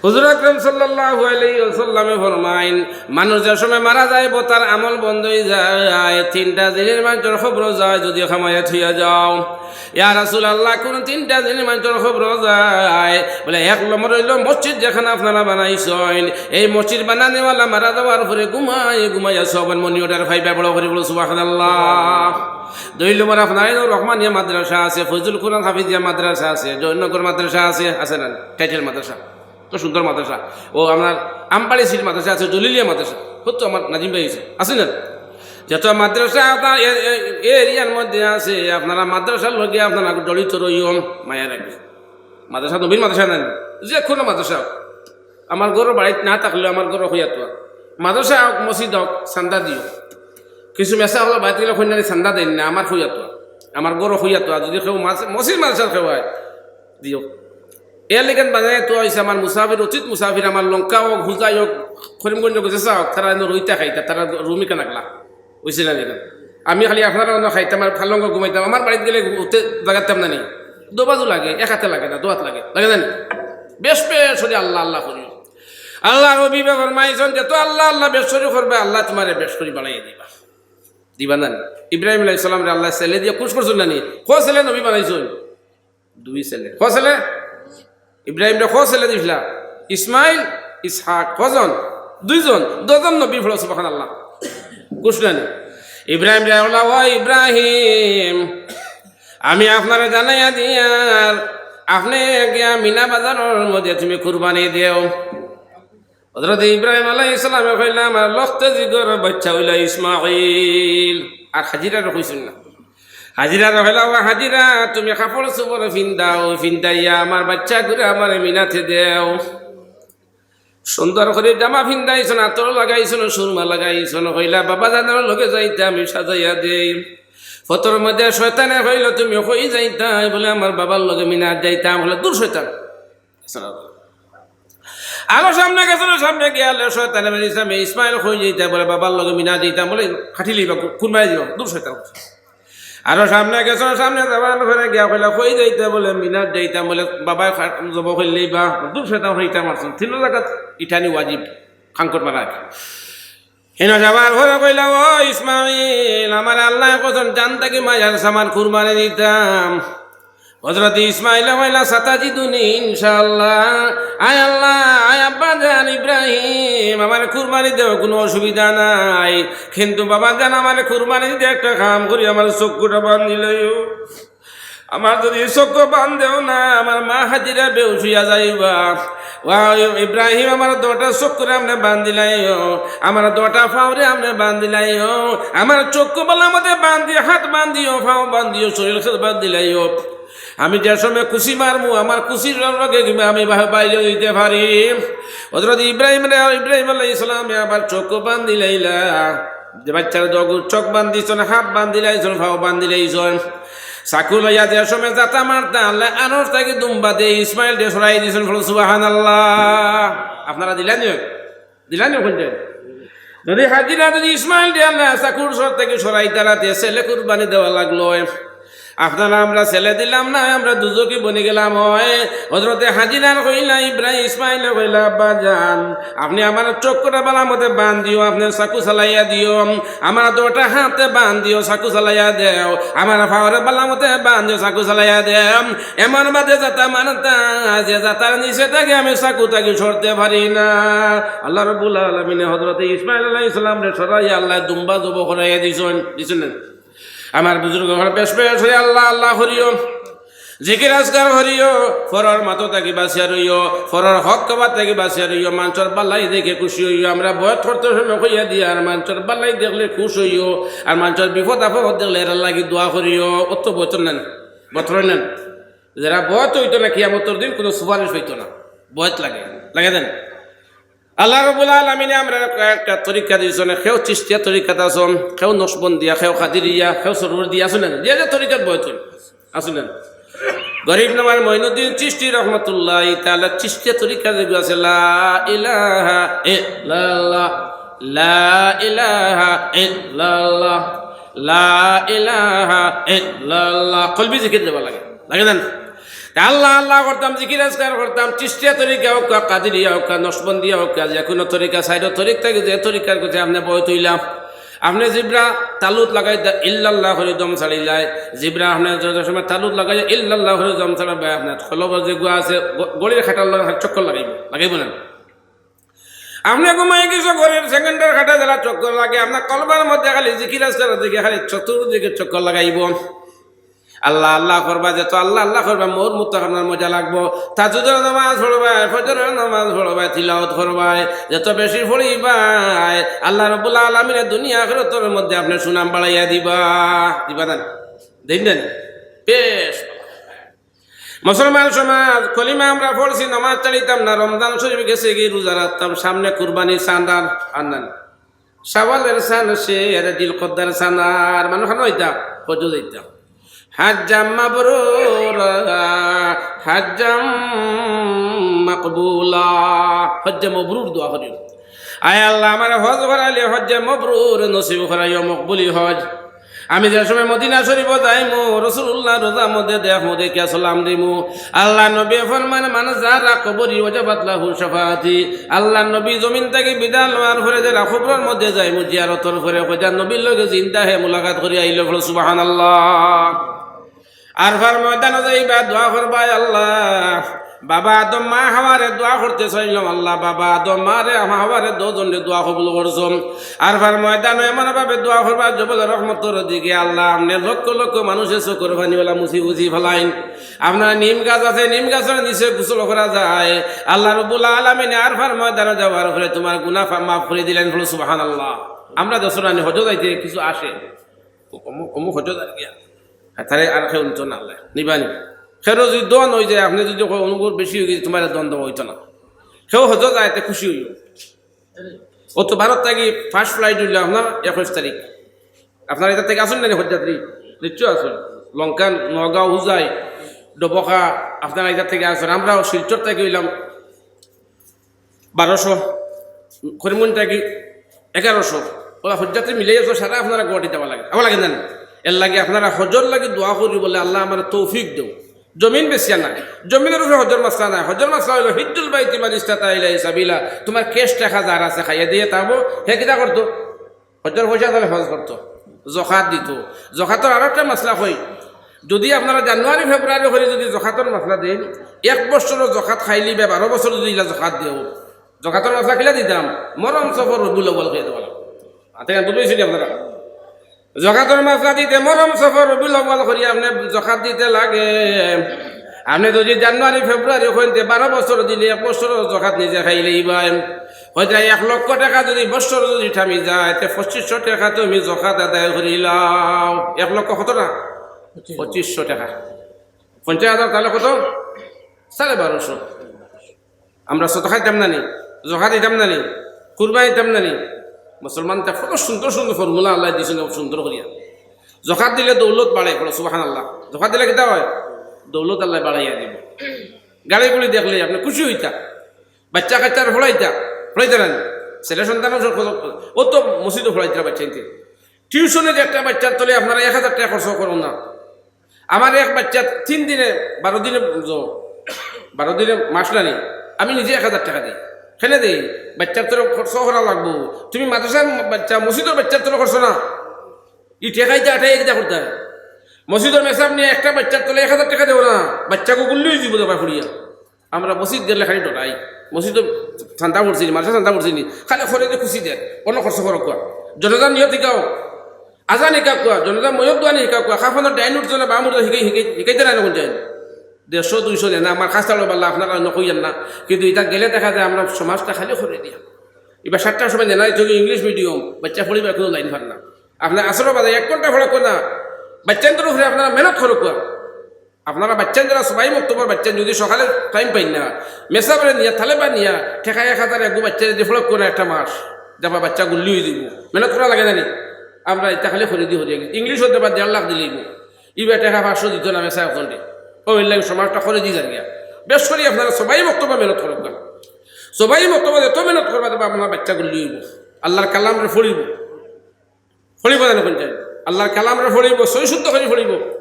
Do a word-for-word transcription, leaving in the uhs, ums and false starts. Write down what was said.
হুজুর আকরাম সাল্লাল্লাহু আলাইহি ওয়াসাল্লামে ফরমাইন, মানুষ যে সময় মারা যাইবো, তার আমল বন্ধ অইযায়, তিনটা জিনিস মানষর কবরো যায়, যুদি কামাইয়া থইয়া যাও। ইয়া রাসূলুল্লাহ, কুন তিনটা জিনিস মানষর কবরো যায়? বলে, এক নম্বর অইলো মসজিদ যেখান আপনারা বানাইছইন, এই মসজিদ বানানিওয়ালা মারা যাওয়ার পরে ঘুমাই ঘুমাইয়া সওয়াবর মণি order পাইবা, বড় করি বলো সুবহানাল্লাহ। দুই নম্বর, আপনার এই রহমানিয়া মাদ্রাসা আছে, ফজলুল কোরআন হাফিজিয়া মাদ্রাসা আছে, জয়নগর মাদ্রাসা আছে, আছে না? টাইটেল মাদ্রাসা, তো সুন্দর মাদ্রাসা। ও, আপনার আমবাড়ি সিটি মাদ্রাসা আছে, জলিলিয়া মাদ্রাসা, কত আমার নাজিম ভাই আছে, আছে না? যত মাদ্রাসা আপনার এ, এ, এ এরিয়ার মধ্যে আছে, আপনারা মাদ্রাসার লগে আপনারা জড়িত রইও, মায়া রাখবে। মাদ্রাসা, নবীর মাদ্রাসা নাই, যে কোনো মাদ্রাসা। আমার ঘরো বাড়িত না থাকলেও আমার ঘরো হইয়া তো মাদ্রাসা হোক, মসজিদ হোক, চান্দা দিও। কিছু মেসা হলো বাড়িতে গেলে কইনা চান্দা দেন না, আমার হইয়া তো, আমার ঘরো হইয়া তো। আর যুদি কেউ মাস-, মসজিদ মাদ্রাসার কেউ হয়, দিও। এর লেগেন বাজারে তো হইছে আমার মুসাফির, অতীত মুসাফির, আমার লঙ্কা হোক, হুজাই হোক, করিমগঞ্জ হোক, যেসা হোক, তারা এনে রইতা খাইতা, তারা রুমি কানাকলা। বুঝছি না দেখেন? আমি খালি আপনারা অন্য খাইতাম আর ফালঙ্গ ঘুমাইতাম, আমার বাড়িতে গেলে উঠতে জাগাতাম না নি। দোবাজু লাগে, এক হাতে লাগে না, দোয়াত লাগে, লাগে না নি? বেশ বেশ করি আল্লাহ আল্লাহ করি। আল্লাহ নবী ফরমাইছইন, যত আল্লাহ আল্লাহ বেশ করি করবে, আল্লাহ তোমারে বেশ করি বাড়াইয়া দিবা। দিবা না নি? ইব্রাহিম আলাইহিস সালামরে আল্লাহ ছেলে দিয়া খুশ করছইন না নি? কয় ছেলে নবী বানাইছইন? দুই ছেলে। কয় ছেলে? ইব্রাহিমরে কয় ছেলে দিছলা? ইসমাইল, ইসহাক। কয়জন? দুইজন। দুইজন নবী, পড়ো সুবহানাল্লাহ। খুশ না নি? ইব্রাহিমরে বলা, "ও ইব্রাহিম, আমি আপনারে জানাইয়া দিয়ার, আপনে গিয়া মিনা বাজারর মধ্যে তুমি কুরবানি দেও।" হযরত ইব্রাহিম আলাইহিস সালামে কইলা, "আমার লখতে জিগর বাচ্চা অইলা ইসমাইল।" আর হাজিরারে কইছইন না। হাজিরারে কইলা, "ও হাজিরা, তুমি কাপড় চোপড় ফিন্দাও, ফিন্দাইয়া আমার বাচ্চাগুরে আমারে মিনাতে দেও।" সুন্দর করি জামা ফিন্দাইছইন, আতর লাগাইছইন, সুরমা লাগাইছইন, কইলা, "বাবা জানর লগে যাইতা, আমি সাজাইয়া দেই।" পথর মধ্যে শয়তানে কইলো, "তুমি কই যাইতায়?" বলে, "আমার বাবার লগে মিনাত যাইতাম।" বলে, "দূর শয়তান।" আরো সামনে গেছইন, সামনে গিয়া বলে, "শয়তানে বলে, ইসলামে ইসমাইল কই যাইতায়?" বলে, "বাবার লগে মিনাত যাইতাম।" বলে, "কাটি লইবা, কু-, কুরবানি দিবা।" দূর শয়তান। আরো সামনে গেছইন, সামনে যাওয়ার পরে গিয়া কইলা, "কই যাইতায়?" বলে, "মিনাত যাইতাম।" বলে, "বাবায় খা-, জব করিলাইবা।" দূর শয়তান, কইতা মারছইন। তিন জাগাত ইটানি ওয়াজিব, খাঙ্কর মারা আর কি। হিনো যাওয়ার পরে কইলা, "ও ইসমাইল, আমার আল্লাহ কসম, জান থাকি মায়ার সামান কুরবানি দিতাম।" হযরত ইসমাইলে কইলা, "সাতাজিদুনি ইনশাআল্লাহ।" আয় আল্লাহ, আয় আব্বা জান ইব্রাহিম, আমারে কুরবানি দেও, কুনু অসুবিধা নাই, কিন্তু বাবা জান, আমারে কুরবানি দিতে একটা কাম করি, আমার চক্ষুটা বান্ধিলাইও। আমার যুদি চক্ষু বান্ধিও না, আমার মা হাজিরা বেহুশ অইয়া যাইবা। ওয়া ইব্রাহিম, আমার দুইটা চক্ষুরে আপনে বান্ধিলাইও, আমার দুইটা পাওরে আপনে বান্ধিলাইও, আমার চক্ষু বালা মতে বান্ধি, হাত বান্ধিও, পাও বান্ধিও, শরীর খান বান্ধিলাইও। আমি যে সময় খুশি মারমু, আমার খুশির লগে আমি বা-, বাইরে অইতে পারি। হযরত ইব্রাহিম রে, ইব্রাহিম আলাইহিস সালামে আবার চক্ষু বান্ধিলাইলা। যে বাচ্চার দগু চোখ বান্ধিছইন, হাত বান্ধিলাইছইন, পাও বান্ধিলাইছইন। চাকু লইয়া যে সময় যাতা মারতা, আল্লাহ আরশ থাকি দুম্বা দিয়া ইসমাইলরে সরাই দিছইন, বলো সুবহানাল্লাহ। আপনারা দিলা নি? দিলা নি ওখান থেকে? যুদি হাজিরা যুদি ইসমাইলরে আল্লাহ চাকুর সর থাকি সরাইতা না তে ছেলে কুরবানি দেওয়া লাগলো। আপনারা আমরা ছেলে দিলাম না, আমরা দুজখি বনি গেলাম অয়। হযরতে হাজিরায় কইলা, ইব্রাহিম ইসমাইলে কইলা, "আব্বা জান, আপনে আমার চক্ষুটা বালা মতে বান্ধিও, আপনে চাকু চালাইয়া দিও, আমার দুইটা হাতে বান্ধিও, চাকু চালাইয়া দেও, আমার পাওরে বালা মতে বান্ধিও, চাকু চালাইয়া দেও।" এমন বাদে যাতা মারতা, যে যাতার নিচে থাকি আমি চাকু থাকি সরতে পারি না। আল্লাহ রাব্বুল আলামিনে হযরতে ইসমাইল আলাইহিস সালামরে সরাইয়া আল্লাহ দুম্বা জব করাইয়া দিছইন, দিছইন না? আমার বুজুর্গ অকল বেশ বেশ করি আল্লাহ আল্লাহ করিও, জিকির আজকার করিও, পরর মাতো থাকি বাঁচিয়া রইও, পরর হক কবার থাকি বাঁচিয়া রইও, মানষর বালাই দেখে খুশি অইও। আমরা বয়াত করতে সময় কইয়া দিয়ার, মানষর বালাই দেখলে খুশ অইও, আর মানষর বিপদ আপদ দেখলে এরার লাগি দোয়া করিও। অত বয়াত নেন, বয়াত নেন। যেরা বয়াত অইতো না, কিয়ামতর দিন কুনু সুপারিশ অইতো না, বয়াত লাগে, লাগে দেন। আল্লাহ রাব্বুল আলামিনে আমরারে কয়েকটা তরিকা দিছইন, কেউ চিশতিয়া তরিকাত আছইন, কেউ নকশবন্দিয়া, কেউ কাদিরিয়া, কেউ সরওয়ারদিয়া, আছইন না? যে যে তরিকাত বয়াত অইন, আছইন না? গরিব নওয়াজ মঈনুদ্দিন চিশতি রহমতুল্লাহি তাআলা চিশতিয়া তরিকা যেগু আছে, লা ইলাহা ইল্লাল্লাহ, লা ইলাহা ইল্লাল্লাহ, লা ইলাহা ইল্লাল্লাহ, কলবি জিকির দেওয়া লাগে, লাগে না? তে আল্লাহ আল্লাহ করতাম, জিকির আজকার করতাম, চিশতিয়া তরিকা অউক্কা, কাদিরিয়া অউক্কা, নকশবন্দিয়া অউক্কা, যে কুনু তরিকা, চাইরো তরিক থাকি যে তরিকার গেছে আপনে বয় তুইলাম, আপনে জিব্রা তালুত লাগাইতা ইল্লাল্লাহ করি দম ছাড়িলায়, জিব্রা আপনে যে সময় তালুত লাগাইয়া ইল্লাল্লাহ করি দম ছাড়াইবা, আপনার কলবর যেগুয়া আছে, গ-, ঘড়ির কাটার লগে চক্কর লাগাইবো, লাগাইবো না? আপনে ঘুমাই গেছো, ঘড়ির সেকেন্ডর কাটা যেলা চক্কর লাগে, আপনার কলবর মধ্যে খালি জিকির আজকার দিকে খালি চতুর্দিকে চক্কর লাগাইবো। আল্লাহ আল্লাহ করবা, যত আল্লাহ আল্লাহ করবা, মউত মুহূর্ত আপনার মজা লাগবো। তাহাজ্জুদর নামাজ পড়বায়, ফজরর নামাজ পড়বায়, তিলাওয়াত করবায়, যত বেশি পড়িবায়, আল্লাহ রাব্বুল আলামিনে দুনিয়া আখিরাতর মধ্যে আপনার সুনাম বাড়াইয়া দিবা। দিবা না? দেইন না? বেশ। মুসলমান সমাজ, কলিমা আমরা পড়ছি, নামাজ ছাড়িতাম না, রমজান শরীফ গেছে গি, রোজা রাখতাম, সামনে কুরবানি, চান্দার আন্দান। শাওয়ালের চান শেষ, জিলকদার চান আর, মানুষ খানো অইতা, হজ্জ যাইতা। হাজ্জাম মাবরুর, হাজ্জাম মাকবুলা, হজ্জে মবরুর দোয়া করিও। আয় আল্লাহ, আমারে হজ করাইলে হজ্জে মবরুর নসিব করাইও, মকবুলি হজ। আমি যে সময় মদিনা শরীফো যাইমু, রাসূলুল্লাহ রোজা মধ্যে দেখমু, দেখিয়া সালাম দিমু। আল্লাহ নবী ফরমান, "মান জারা কবরি ওয়াজাবাত লাহু শাফাআতি।" আল্লাহ নবী জমিন থাকি বিদায় লওয়ার পরে যেরা কবরর মধ্যে যাইমু, জিয়ারতর পরে কইতা নবীর লগে জিন্দা হে মুলাকাত করি আইলো, বলো সুবহানাল্লাহ। আরফার ময়দানো যাইবা, দোয়া করবা, "আল্লাহ, বাবা আদম, মা হাওয়ারে দোয়া করতে চাইলাম, আল্লাহ, বাবা আদম, মা রে, হাওয়ারে, দুইজনরে দোয়া কবুল করছো।" আরফার ময়দানো এমন ভাবে দোয়া করবা, জবল রহমতর দিকে, আল্লাহ, আপনে লক্ষ লক্ষ মানুষের চকুর পানি ওলা মুছি মুছি ফালাইন। আপনার নিম গাছ আছে, নিম গাছর নিচে গোসল করা যায়। আল্লাহ রাব্বুল আলামিনে আরফার ময়দানো যাওয়ার পরে তুমার গুনাহ ফা-, মাফ করি দিলাইন, বলো সুবহানাল্লাহ। আমরা দেশর আনি হজ্জ যাইতে কিছু আসে, অমুক, অমুক হজ্জ যার গিয়া। আর তারে আর কেউ নিতো না, আল্লাহ নিবা নি। কেউ যদি দোয়া নই যায়, আপনে যদি কয়, "অনুগুর বেশি অই গেছে, তুমার দ্বন্দ্ব অইতো না।" কেউ হজ্জ যায়, তে খুশি অইও। অউ তো ভারত থাকি first flight অইলো আপনার একুশ তারিখ। আপনারা ইটা থাকি আছইন না নি হজ্জযাত্রী? নিশ্চয় আছইন। লঙ্কা, নগাঁও, হোজাই, ডবকা, আপনারা ইটা থাকি আছইন। আমরাও শিলচর থাকি অইলাম বারোশো, করিমগঞ্জ থাকি এগারোশো। অলা হজ্জযাত্রী মিলাইয়া তো সারা আপনারা গুয়াহাটিত আওয়া লাগে, আওয়া লাগে না নি? এরলাগি আপনারা হজ্জর লাগি দোয়া করি বলে, "আল্লাহ আমারে তৌফিক দেও।" জমিন বেচিয়া নায়, জমিনর উপরে হজ্জর মাসলা নায়। হজ্জর মাসলা অইলো, "হিজ্জুল বাইতি মান ইস্তাতা ইলাইহি সাবিলা।" তুমার cash টেকা যার আছে, খাইয়া দিয়া তাবো, হে কিতা করতো? হজ্জর পয়সা তাইলে হজ করতো, জকাত দিতো। জকাতর আরো একটা মাসলা কই, যদি আপনারা জানুয়ারি ফেব্রুয়ারি করি যদি জকাতর মাসলা দেইন, এক বছরর জকাত খাইলিবা, বারো বছর যদি ইলা জকাত দেও, জকাতর মাসলা কিলা দিতাম, মহরম, সফর, রবিউল আউয়াল খাইয়া দেওয়া লাগবো। আতে গান বুঝছইন নি আপনারা? জকাতর মাসলা দিতে মহরম, সফর, রবিউল আউয়াল করি আপনে জকাত দিতে লাগে। আপনে যদি জানুয়ারি, ফেব্রুয়ারি কইন তে বারো বছর দিলে এক বছরর জকাত নিজে খাইলিবায়। অইতে এক লক্ষ টেকা যদি বছর যদি থামি যায়, তে পঁচিশশো টেকা তুমি জকাত আদায় করিলাও। এক লক্ষ কত না? পঁচিশশো টেকা। পঞ্চাশ হাজার তাইলে কত? সাড়ে বারোশো। আমরা সদকা দিতাম না নি, জকাত দিতাম না নি, কুরবানি দিতাম না নি? মুসলমান তা কত সুন্দর সুন্দর formula আল্লায় দিছইন, সুন্দর করিয়া। জকাত দিলে দৌলত বাড়ে, বলো সুবহানাল্লাহ। জকাত দিলে কিতা অয়? দৌলত আল্লায় বাড়াইয়া দিবো। গাড়ি গুড়ি দেখলে আপনে খুশি অইতা, বাইচ্চা কাইচ্চারে পড়াইতা, পড়াইতা না নি? ছেলে সন্তানও সব খরচ, অউ তো মসজিদো পড়াইতা বাইচ্চাইন্তে। টিউশনে যে একটা বাইচ্চার তলে আপনারা এক হাজার টেকা খরচ করইন না, আমার এক বাইচ্চা তিন দিনে, বারো দিনে, বারো দিনে মাস নানি, আমি নিজে এক হাজার টেকা দেই। কেনে দেই? বাইচ্চার তলে খরচ করা লাগবো। তুমি মাদ্রাসার বাইচ্চা, মসজিদর বাইচ্চার তলে খরচ না। ই টেকাইতে আটাই কিতা করতা? মসজিদর মেসাব নিয়া একটা বাইচ্চার তলে এক হাজার টেকা দেও না, বাইচ্চাগু গুল্লি অইযিবো যাবা ফুড়িয়া। আমরা মসজিদ গেলে খালি ডরাই। মসজিদো চান্দা পড়ছে নি, মাদ্রাসা চান্দা পড়ছে নি, খালি খরচে খুশি দের, অনো খরচ করউক্কা। জনাজার নিয়ত হিকাও, আজান হিকাউক্কা, জনাজার ময়ত দোয়ানি হিকাউক্কা, কাফনর ডাইন উঠছে না বাম উঠছে হিকাই, হিকাই, হিকাইতে না যখন যাইন। দেড়শো দুইশো দেনা, আমার খাস তালো বাল্লা, আপনারা অন্য কইয়েন না। কিন্তু ইটা গেলে দেখা যায় আমরা সমাজটা খালি করি দিয়া। ইবার সাতটার সময় দেনা দিতে অইবো, English medium, বাইচ্চা পড়িবার কুনু লাইন পার না। আপনারা আসরর বাদে এক ঘন্টা পড়উক্কা না, বাইচ্চাইন্তর উপরে আপনারা মেহনত করউক্কা। আপনারা বাইচ্চাইন্তরে সবাই মক্তবর বাইচ্চাইন যদি সকালে time পাইন না, মেসাবরে নিয়া, তালেবা নিয়া, টেকা এক হাজার এগু বাইচ্চারে দি পড়উক্কা না একটা মাস, যাবা বাইচ্চা গুল্লি অইযিবো। মেহনত করা লাগে না নি? আমরা ইটা খালি করি দি করি। English অইতে বা দেড় লাখ দিলাইবো। ইবা টেকা পাঁচশো দিতো না মেসাব অকলরে। অউ এরলাগি সমাজটা করি দি যার গিয়া। বেশ করি আপনারা সবাই মক্তবো মেহনত করউক্কা। সবাই মক্তবো যত মেহনত করবা, দেখবা আপনার বাইচ্চা গুল্লি অইবো। আল্লার কালামরে পড়িবো। পড়িবো না নি কুনটা? আল্লার কালামরে পড়িবো, সহি শুদ্ধ করি পড়িবো।